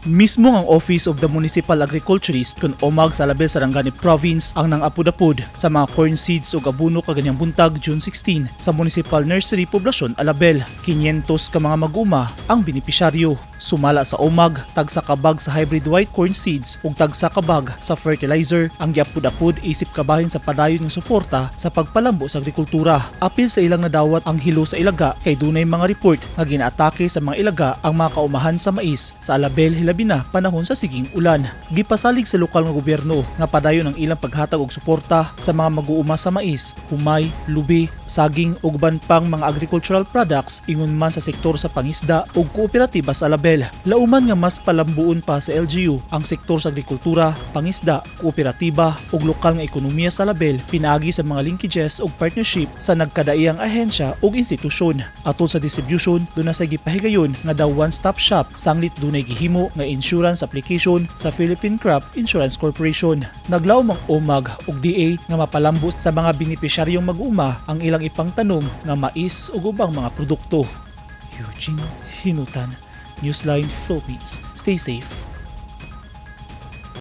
Mismo ang Office of the Municipal Agriculturist kun OMAG sa Alabel, Sarangani Province ang nang-apod-apod sa mga corn seeds ug abono kaganyang buntag, June 16, sa Municipal Nursery, Poblasyon Alabel. 500 ka mga mag-uma ang benepisyaryo. Sumala sa OMAG, tagsa ka bag sa hybrid white corn seeds ug tagsa ka bag sa fertilizer ang giapod-apod isip kabahin sa padayon nga suporta sa pagpalambo sa agrikultura. Apil sa ilang nadawat ang hilo sa ilaga kay dunay mga report nga ginaatake sa mga ilaga ang mga kaumahan sa mais sa Alabel, hilabi na panahon sa siging ulan. Gipasalig sa lokal nga gobyerno nga padayon ang ilang paghatag og suporta sa mga mag-uuma sa mais, humay, lubi, saging ug uban pang mga agricultural products, ingon man sa sektor sa pangisda ug kooperatiba sa Alabel. Lauman nga mas palambuon pa sa LGU ang sektor sa agrikultura, pangisda, kooperatiba ug lokal nga ekonomiya sa Alabel pinaagi sa mga linkages ug partnership sa nagkadaiyang ahensya ug institusyon. Atol sa distribution, duna sa gipahigayon nga daw one-stop shop sanglit dunay gihimo nga insurance application sa Philippine Crop Insurance Corporation. Naglaom ang OMAG ug DA nga mapalambo sa mga benepisyaryong mag-uma ang ilang ipangtanom nga mais ug ubang mga produkto. Eugene Hinutan, Newsline Philippines. Stay safe.